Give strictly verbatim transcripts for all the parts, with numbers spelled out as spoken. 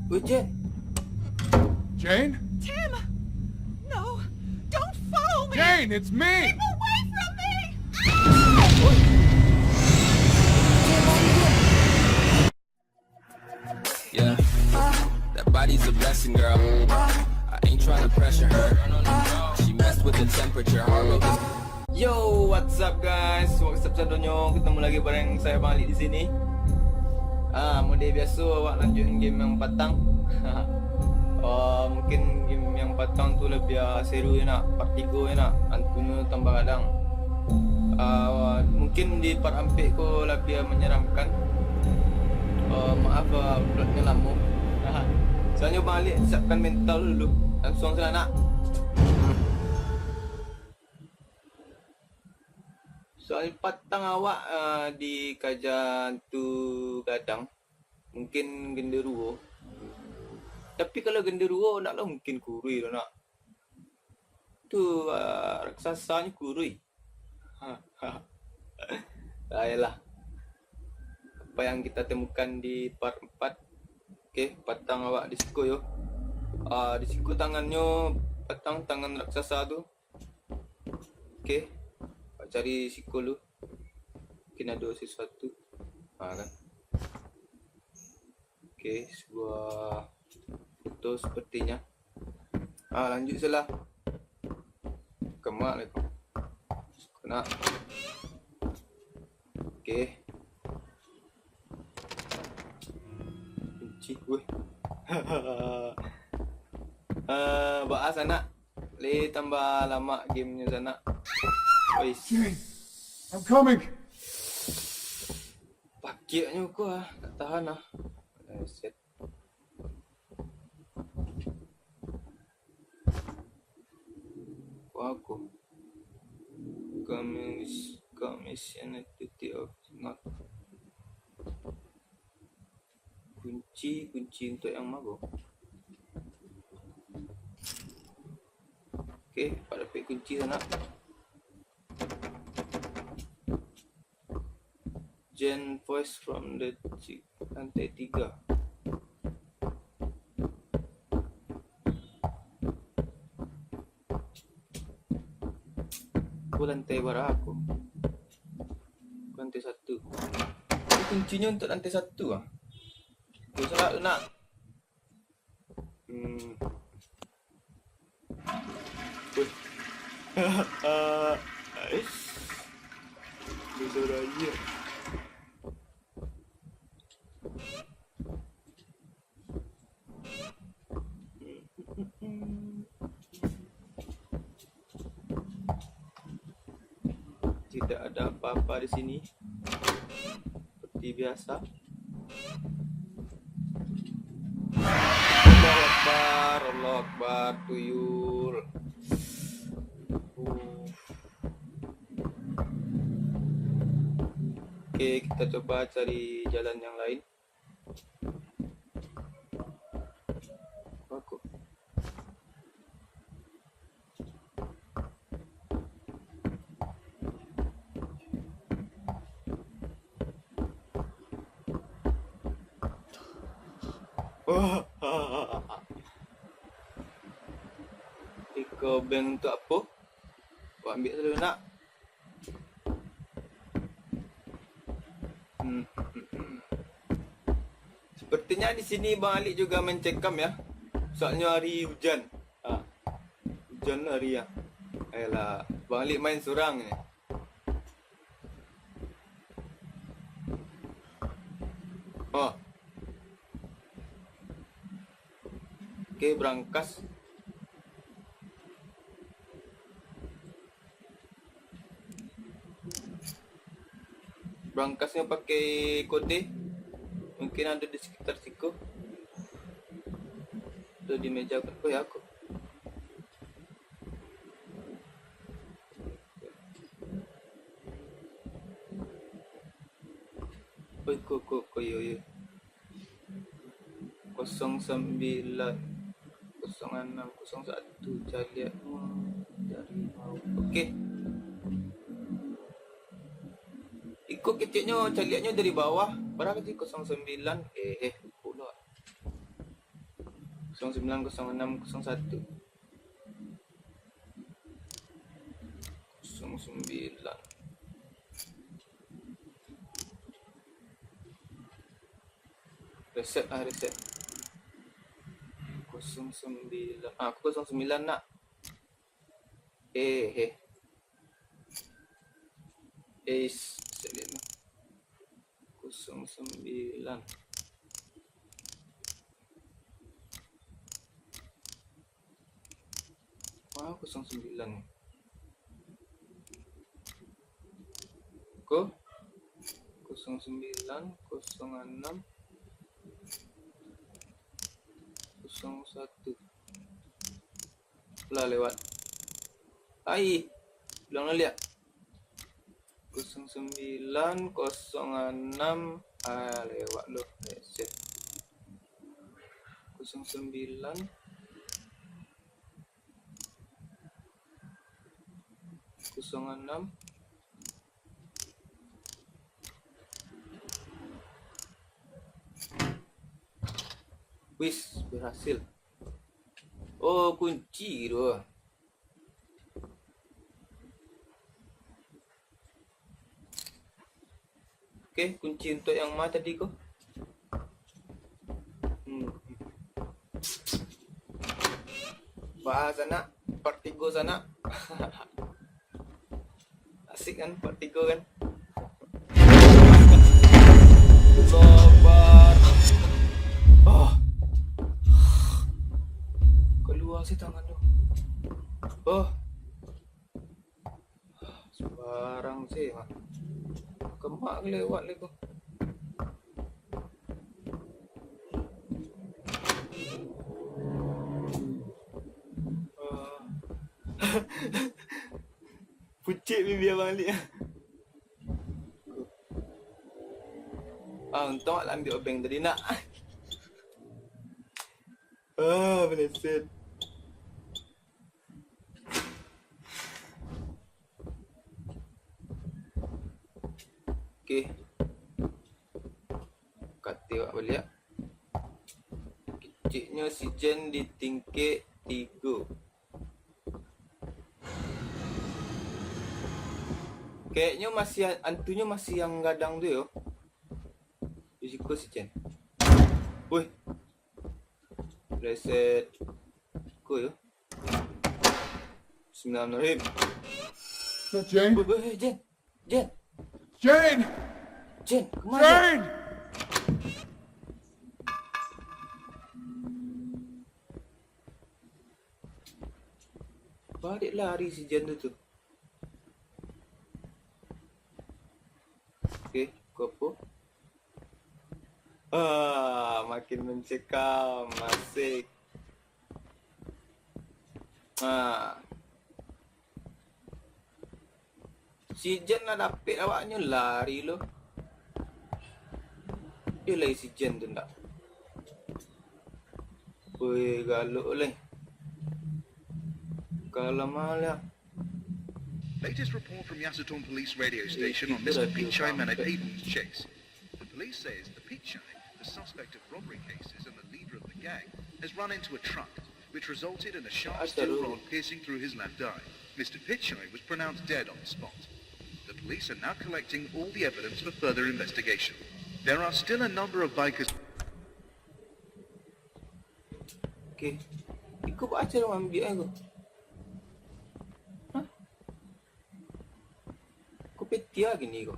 Weh, Jane. Jane? Tim! No! Don't follow me! Jane, it's me! Keep away from me! Yeah, that body's a blessing, girl. I ain't tryna pressure her. She messed with the temperature, heart rate is Yo, what's up guys? What's up sadonyo? Ketemu lagi bareng saya Bang Ali di sini. Ah, mode biaso awak lanjutin game yang patang. Oh, mungkin game yang patang tu lebih ah, seru ya nak, part tiga ya nak. Antunyo tambah gadang. Ah, mungkin di part ampek ko lebih menyeramkan. Oh, maaf ah, uploadnya lama. Soalnya Bang Ali siapkan mental dulu. Langsung saja nak. Soal patang awak uh, dikaja tu gadang, mungkin genderuwo. Tapi kalau genderuwo, ndak lah mungkin kurui tu nak. Tu uh, raksasanyo kurui. Ayolah. Apa yang kita temukan di part empat. Oke, patang awak di siko yo. Uh, di siko tangannyo patang, tangan raksasa tu. Oke, awak cari siko lu. Mungkin ado sesuatu. Ha kan. Oke, sebuah foto sepertinya. Ah, lanjut salah. Kemak lah kau. Kena. Oke. Kunci, weh. Ah, bahas anak. Lai tambah lamak game nyo sanak. Ois. I'm coming. Pakiknyo ko ah, tak tahan ah. Eh, set. Ko ako. Kamis, Kamis and activity of not. Kunci, kunci untuk yang mago. Oke, pak dapik kunci sanak. Jen voice from the ti- lantai tiga. Ko lantai bara ko? Ko lantai satu. Ko kuncinyo untuk lantai satu ah. Ko salah tu nak. Hmm. Weh. Bisa raya. Tidak ada apa-apa di sini. Seperti biasa. Allahu Akbar, Allahu Akbar, tuyul. Uh. Oke, kita coba cari jalan yang lain. Bagus. Iko bank untuk apo? Kau ambil dulu nak. Hmm. Sepertinya di sini Bang Alik juga mencekam ya. Soalnya hari hujan. Ah. Hujan hari ya. Ayolah, Bang Alik main surang ni. Oh. Oke, berangkas. Berangkasnya pakai kode. Mungkin ada di sekitar siku. Atau di meja aku. Oh ya, aku. Oi, ko, ko, ko, yo, yo. Kosong sambilan, kosong anam, kosong satu, caliak dari bawah. Oke. Iko keceknyo, caliaknyo dari bawah. Bara kecek kosong sambilan. Eh, eh, lupo lah. Kosong sembilan, kosong enam, kosong satu. Kosong sembilan. Reset ah, reset. Kosong sembilan. Ah, aku kosong sembilan nak. Eh, eh. Eh, s-, select ni. Kosong sembilan. Wah, kosong sembilan. Ko? Kosong sembilan, kosong enam, kosong satu. Lah lewat. Ai, ulang baliak. Kosong sembilan, kosong enam, ah, lewat lo. Reset. Kosong sembilan, kosong enam. Wis, berhasil. Oh, kunci tu. Oke, kunci untuk yang ma tadi ko? Hmm. Bahas sanak, part tigo sanak. Asik kan, part tigo kan? Allahu Akbar. Oh. Keluar sih tangan tu. Oh. Sembarang sih, Mak. Kemak lewat lagi. Ah. Pucik bibia balik. Ah, untung lah ambil obeng tadi nak. Ah, meleset. Oke. Katai awak baliak. Keceknyo si Jen di tingkek tigo. Kayaknyo masih, antunyo masih yang gadang tu yo. Di siko si Jen. Woi. Reset. Siko yo. Bismillahirrahmanirrahim. Jen. Woi, woi, woi, Jen. Jen. Jen. Jen, kemana, Jen? Jen. Baliak lari si Jen tu, tu. Oke, kopo. Ah, makin mencekam, asik. Ah. Si Jen lah dapek awaknyo lari lo. Eh, lai si Jen tu ndak. Woi, galok lai. Kalau malah. Latest report from Yasatorn Police radio station on Mister Pichai Manapaden's chase. The police says the Pichai, the suspect of robbery cases and the leader of the gang, has run into a truck, which resulted in a sharp steel rod piercing through his left eye. Mister Pichai was pronounced dead on the spot. The police are now collecting all the evidence for further investigation. There are still a number of bikers. Oke. Iko baa caro maambiak ko? Hah? Ko petia gini ko.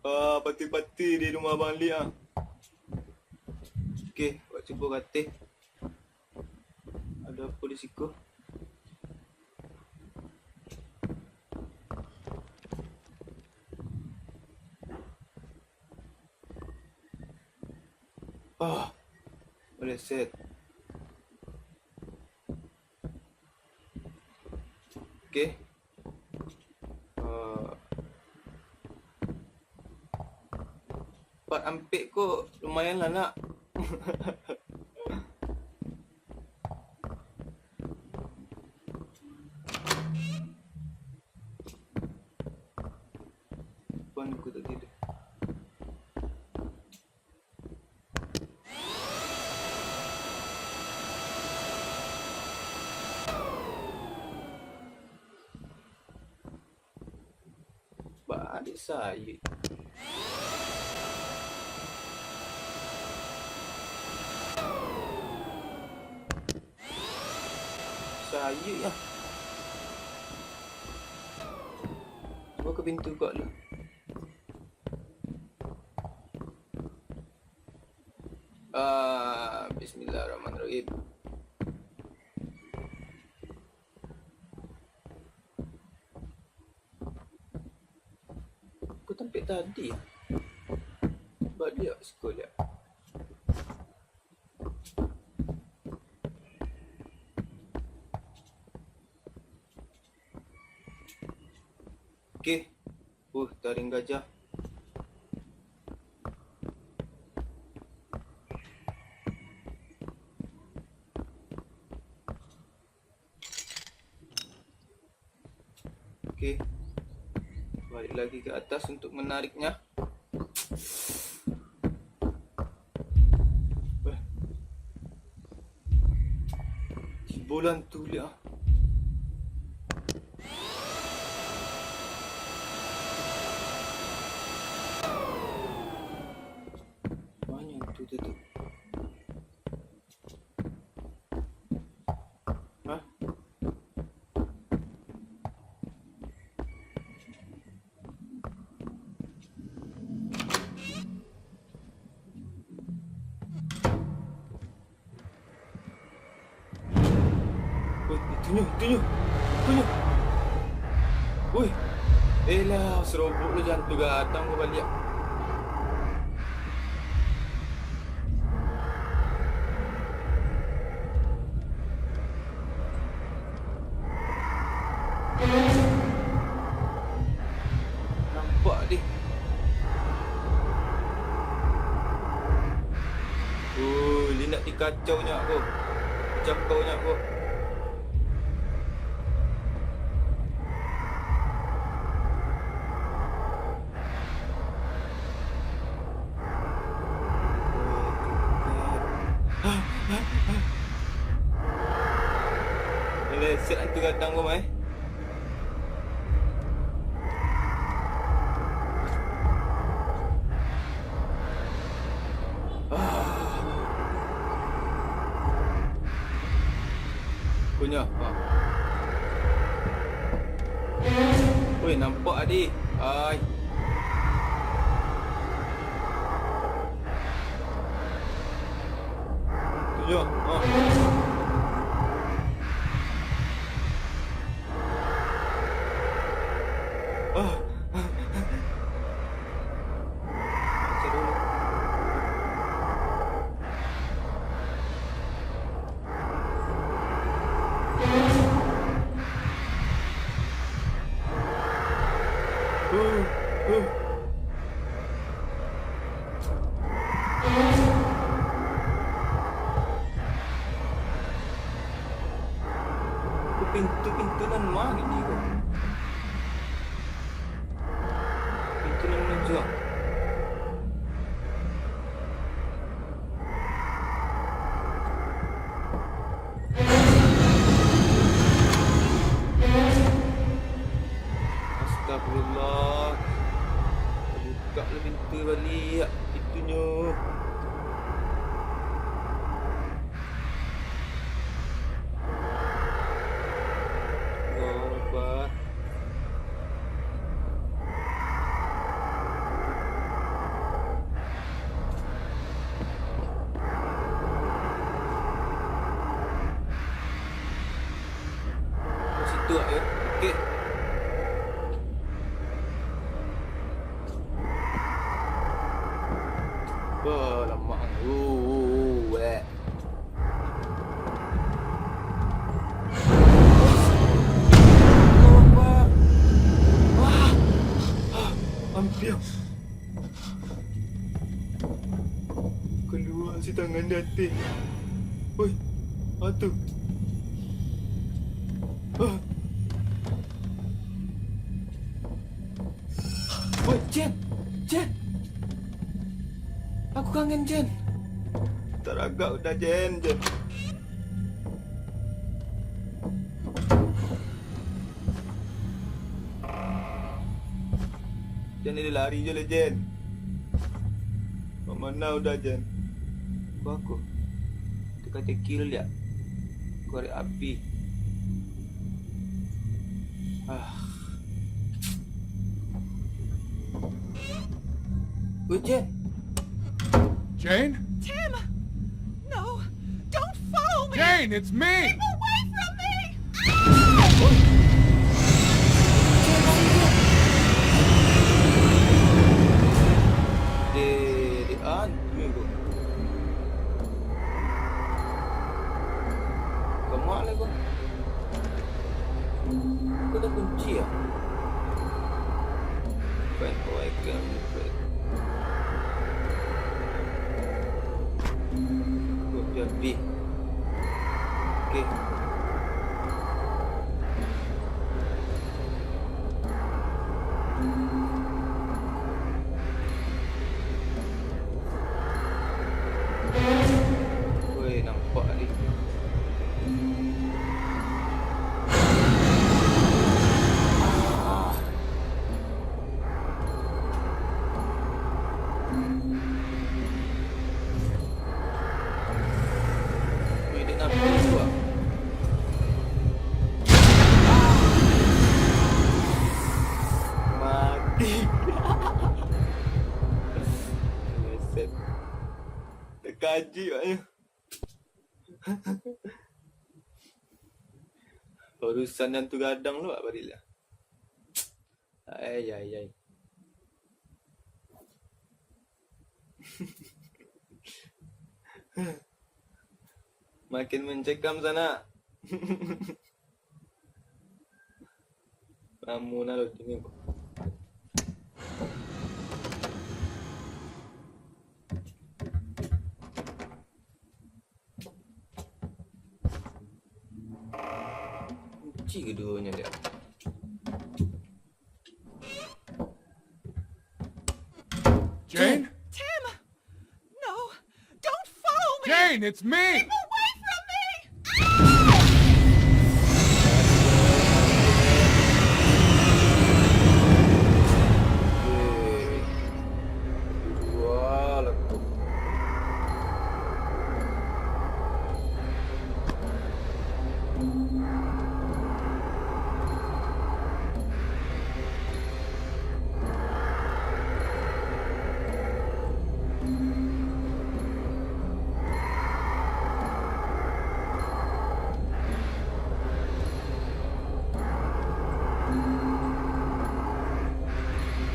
Ah, pati-pati di rumah Abang Lik ah. Oke, buat cubo kateh. Ado apo di siko? Ah, meleset. Oke. Eh, part ampek ko lumayan lah, nak. Pun aku tak tidur. Adik sayik. Sayik ah. Buka pintu kau lah. Ah, bismillahirrahmanirrahim. Aku tampek tadi. Baliak siko liak. Oke. Uh, taring gajah. Oke. Balik lagi ke atas untuk menariknya. Eh. Tibo lah hantu liak ah. Mano hantu tu, tu? Hah? Woi, itunyo, itunyo, itunyo. Woi, elah, serobok lo jantuak gadang ko baliak. Nampak deh. Oh, lindak dikacau nyo ko. Dicakau nyo ko. Meleset hantu gadang ko, mai. Ah. Kunyah. Ah. Woi, nampak tadi. Ai. Tujuh. Ah. Ah. Baca dulu. Huh, huh. Ko pintu-pintu nan ma ini ko? Pintu nan manuju. Astagfirullah. Buka lah pintu baliak, pintunyo. Allahu Akbar. Situ, yo. Oke. Bah, lamak. Uh, uh, uh, eh. Allahu Akbar. Wah. Ah, ampiang. Kalua si tangan di ateh. Oi, atu. Ah. Woi, Jen! Jen! Aku kangen, Jen! Taragak udah, Jen, Jen. Jen, lari jo lah, Jen. Mak mana udah, Jen? Ko aku. Teka-teki lu liak. Korek api. Ah. Weh, Jen. Jane? Tim! No! Don't follow me! Jane, it's me! Keep away from me! Ah! Dek, dek, ah, ni ko. Kama lah ko? Ko takunci ah? Find all icon. Kok jadi? Oke. Woi, nampak tadi. Ah. Wih, dia nampak tu, ah. Mati. Buset. Tekaji, maknyo. Urusan nan tu gadang lo, Pak Fadil. Ai, ai, ai. Makin mencekam sana. Lamo na loading ko. Kunci keduonyo dia. Jane? Tim! No! Don't follow me! Jane, it's me! Keep away from me! Ah! Wah, lekuk.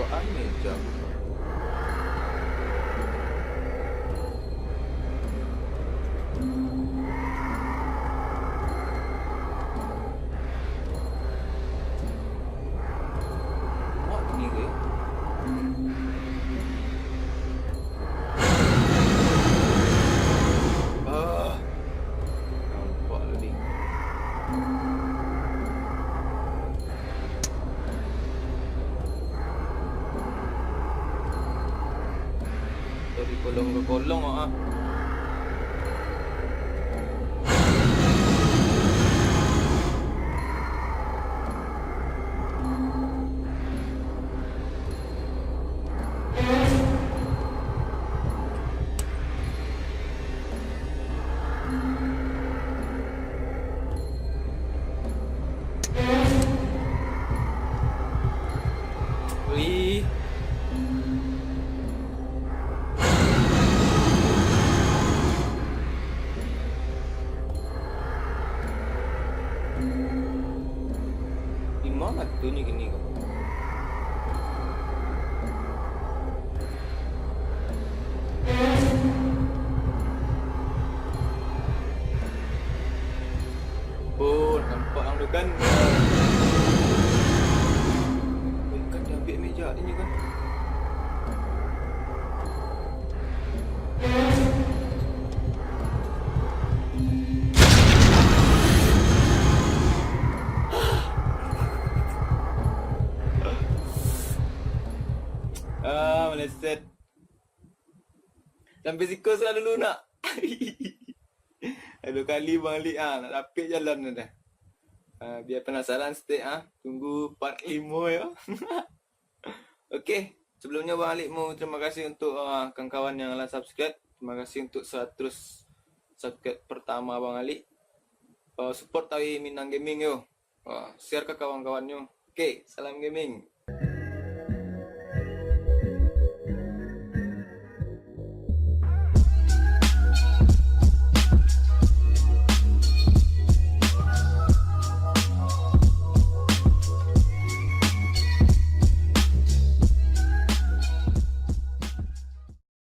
Kok aneh, Cak? Awak ni ke? Ah, nampak tadi. Dari kolong ke kolong, ah. Wih. Di ma tu nyo kini ko? Oh, nampak ang tu kan. Kan diambiak meja inyo kan. Ah, meleset. Sampai siko salah dulu nak. Dua kali balik ah, nak dapik jalan dah. Ah, bia penasaran saketek ah. Tunggu part limo yo. Oke. Sebelumnyo Bang Alik mau terima kasih untuk uh, kawan-kawan yang lah subscribe. Terima kasih untuk seratus subscribe pertama Bang Alik. Uh, support tawi Minang Gaming yo. Uh, share ke kawan-kawannyo. Oke, salam gaming.